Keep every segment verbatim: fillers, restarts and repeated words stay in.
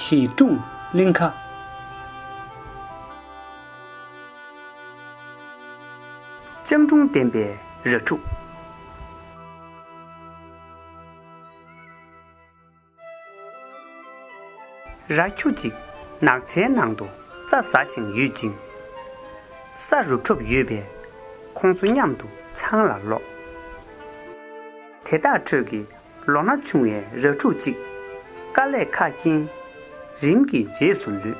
ཞིས་ཀྲུང་གླིང་ཁ། སྤྱང་གྲུང་ལྡན་པའི་ར་ཕྲུག་ར་ཁྱུ་གཅིག་ནགས་ཚལ་ནང་དུ་རྩྭ་ཟ་བཞིན་ཡོད་ཅིང་། ས་རུབ་འཁྲབ་ཡོད་པས་ཁོང་ཚོ་མཉམ་དུ་ཚང་ལ་ལོག་དེ་དག་ཁྲོད་ཀྱི་ལོ་ན་ཆུང་བའི་ར་ཕྲུག་ཅིག་དཀའ་ལས་ཁག་རྐྱེན་རིམ་གྱིས་རྗེས་སུ་ལུས།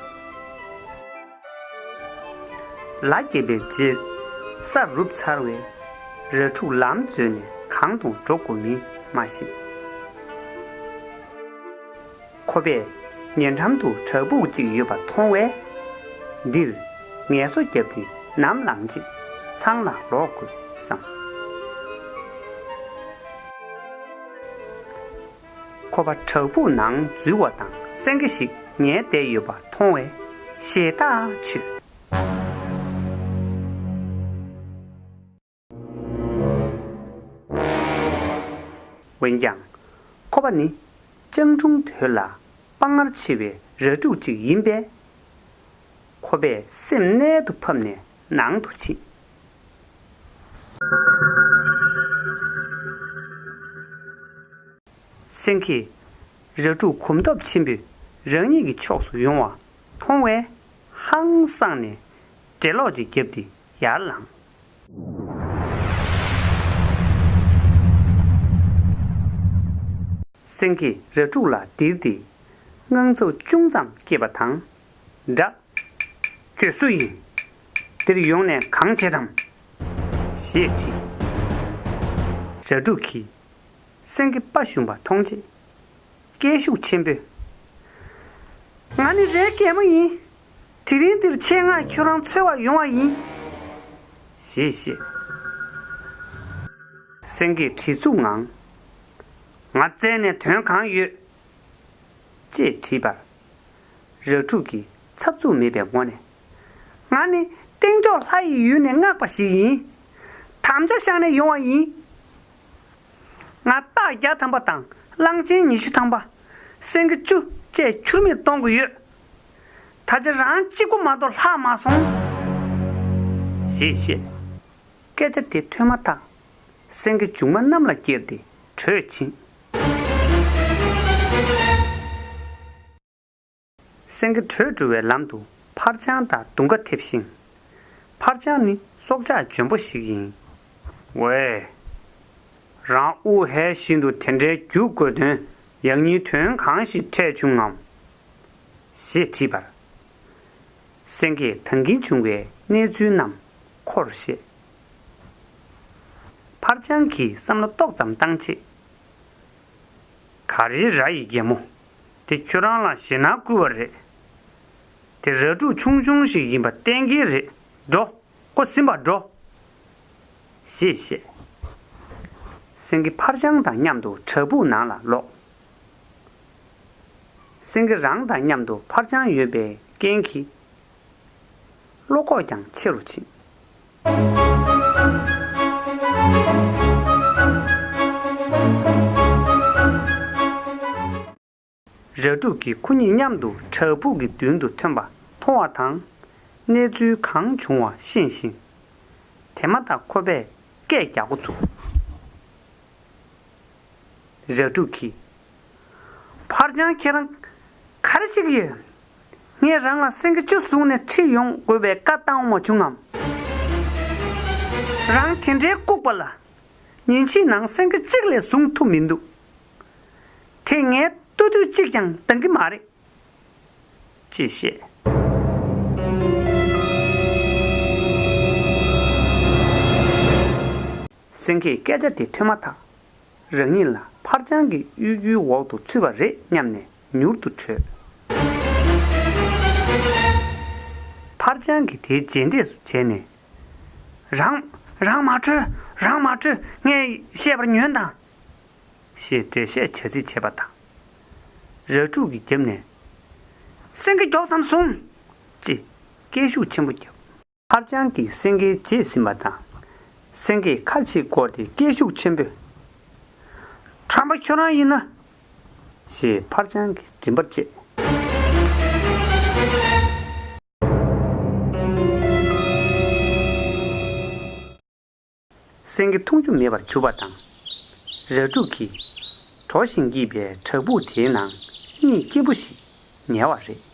ལ་བརྒྱབ་པའི་རྗེས་ས་རུབ་ཚར་བས་ར་ཕྲུག་ལམ་འཛོལ་ནས་གང་དུ་འགྲོ་དགོས་མིན་མ་ཤེས། ཁོ་པས་ཉེ་འགྲམ་དུ་བྲག་ཕུག་ཅིག་ཡོད་པ་མཐོང་བས། འདིར་ངལ་གསོ་བརྒྱབ་སྟེ་ནམ་ལངས་རྗེས་ཚང་ལ་ལོག་དགོས་བསམ། ཁོ་པ་བྲག་ཕུག་ནང་འཛུལ་བ་དང་སེང་གེ་ཞིག་ཉལ་བསྡད་ཡོད་པ་མཐོང་བས་ཞེད་ཐག་ཆོད། འོན་ཀྱང་། ཁོ་པ་ནི་སྤྱང་གྲུང་དོད་ལ་དཔའ་ངར་ཆེ་བའི་ར་ཕྲུག་ཅིག་ཡིན་པས། ཁོ་པས་སེམས་རྣལ་དུ་ཕབ་ནས་ནང་དུ་ཕྱིན། སེང་གེས་ར་ཕྲུག་གོམ་སྟབས་ཆེན་པོས་རང་ཉིད་ཀྱི་ཕྱོགས་སུ་ཡོང་བ་མཐོང་བས་ཧང་སངས་ནས་འགྲེ་ལོག་ཅིག་བརྒྱབ་སྟེ་ཡར་ལངས། སེང་གེས་ར་ཕྲུག་ལ་ལྡིར་ཏེ་དངངས་འཚབ་ཅུང་ཙམ་སྐྱེས་པ་དང་སྦྲགས། ཁྱོད་སུ་ཡིན། འདིར་ཡོང་ནས་གང་བྱེད་དམ། ཞེས་དྲིས། ར་ཕྲུག་གིས་སེང་གེ་དཔའ་ཞུམ་པ་མཐོང་རྗེས་སྐད་ཤུགས་ཆེན་པོས། ང་ནི་རའི་རྒན་མོ་ཡིན། དེ་རིང་འདིར་ཆེད་མངགས་ཁྱོད་རང་འཚོལ་བར་ཡོང་བ་ཡིན། ཞེས་བཤད། སེང་གེས་བྲེལ་འཚུབ་ངང་། ང་བཙལ་ནས་དོན་གང་ཡོད། ཅེས་དྲིས་པར། ར་ཕྲུག་གིས་འཚབ་འཚུབ་མེད་པའི་ངོ་ནས། ང་ནི་སྟེང་ཕྱོགས་ལྷ་ཡི་ཡུལ་ནས་མངགས་པ་ཞིག་ཡིན། དམ་བཅའ་བཞག་ནས་ཡོང་བ་ཡིན། ང་སྟག་བརྒྱ་ཐམ་པ་དང་གླང་ཆེན་ཉི་ཤུ་ཐམ་པ། སེང་གེ་བཅུ་བཅས་ཁྱུར་མིད་གཏོང་གི་ཡོད། ད་ཆ་རང་གཅིག་པུ་མ་གཏོགས་ལྷག་མ་སོང་། ཞེས་བཤད། སྐད་ཆ་དེ་ཐོས་མ་ཐག་སེང་གེ་མཇུག་མ་གནམ་ལ་བསྐྱལ་ཏེ་བྲོས་ཕྱིན། སེང་གེ་བྲོས་འགྲོ་བའི་ལམ་དུ་འཕར་སྤྱང་དང་དུང་ཁ་འཐེབས་ཤིང་། འཕར་སྤྱང་ནི་སྲོག་ཆགས་འཇོན་པོ་ཞིག་ཡིན། ཝེ། རང་དབུགས་ཧལ་བཞིན་དུ་དེ་འདྲའི་རྒྱུག་དགོས་དོན་ཡང་སྙིང་དོན་གང་ཞིག་འཕྲད་བྱུང་ངམ། ཞེས་དྲིས་པར། སེང་གེས་ད་གིན་བྱུང་བའི་གནས་ཚུལ་རྣམས་ཁོར་བཤད། འཕར་སྤྱང་གིས་བསམ་བློ་ཏོག་ཙམ་བཏང་རྗེས། ག་རེ་ར་ཡི་རྒན་མོ། དེ་ཁྱོད་རང་ལ་ཞེད་སྣང་སྐུལ་བ་རེད། དེ་ར་ཕྲུག་ཆུང་ཆུང་ཞིག་ཡིན་པ་གཏན་འཁེལ་རེད། འགྲོ། ཁོ་ཟིན་པར་འགྲོ། ཞེས་བཤད། སེང་གེ་འཕར་སྤྱང་དང་མཉམ་དུ་བྲག་ཕུག་ནང་ལ་ལོག་སེང་གེ་རང་དང་མཉམ་དུ་འཕར་སྤྱང་ཡོད་པའི་རྐྱེན་གྱིས། བློ་ཁོག་ཀྱང་ཆེ་རུ་ཕྱིན། ར་ཕྲུག་གིས་ཁོ་གཉིས་མཉམ་དུ་བྲག་ཕུག་གི་མདུན་དུ་ཐོན་པ་མཐོང་བ་དང་། གནས་ཚུལ་གང་བྱུང་བ་ཤེས་ཤིང་། དེ་མ་ཐག་ཁོ་པས་སྐད་རྒྱག་འགོ་ཚུགས། ར་ཕྲུག་གིས། འཕར་སྤྱང་ཁྱེད་རང་ག་རེ་བྱེད་ཀྱི་ཡོད། ངས་རང་ལ་སེང་གེ་བཅུ་བཟུང་ནས་ཁྲིད་ཡོང་དགོས་པའི་བཀའ་བཏང་མ་བྱུང་ངམ། རང་དེ་འདྲའི་ལྐུགས་པ་ལ། ཉིན་གཅིག་ནང་སེང་གེ་གཅིག་ལས་བཟུང་ཐུབ་མི་འདུག་དེ་ངས་ལྟོ་དུས་གཅིག་ཀྱང་འདང་གི་མ་རེད། ཅེས་བཤད། སེང་གེས་སྐད་ཆ་དེ་ཐོས་མ་ཐག་རང་ཉིད་ལ་འཕར་སྤྱང་གི་གཡོ་སྒྱུའི་འོག་ཏུ་ཚུད་པ་རེད་སྙམ་ནས་མྱུར་དུ་བྲོས། འཕར་སྤྱང་གིས་དེའི་རྗེས་འདེད་སུ་བྱས་ནས། རང་། རང་མ་བྲོས། རང་མ་བྲོས། ངས་བཤད་པར་ཉོན་དང་། ཞེས་འགྲེལ་བཤད་བྱ་རྩིས་བྱས་པ་དང་། ར་ཕྲུག་གིས་རྒྱབ་ནས། སེང་གེ་མགྱོགས་ཙམ་བཟུང་། ཅེས་སྐད་ཤུགས་ཆེན་པོ་བརྒྱབ། འཕར་སྤྱང་གིས་སེང་གེའི་རྗེས་ཟིན་པ་དང་། སེང་གེས་ཁ་ཕྱིར་བསྐོར་ཏེ་སྐད་ཤུགས་ཆེན་པོས། ཁྲམ་པ་ཁྱོད་རང་ཡིན་ན། ཞེས་འཕར་སྤྱང་གི་མགྲིན་པར་བཅད། སེང་གེ་མཐོང་རྒྱུ་མེད་པར་གྱུར་པ་དང་། ར་ཕྲུག་གིས་གྲོ་བཞིན་སྐྱེས་པའི་བྲག་ཕུག་དེའི་ནང་གཉིད་སྐྱིད་པོ་ཞིག་ཉལ་བ་རེད།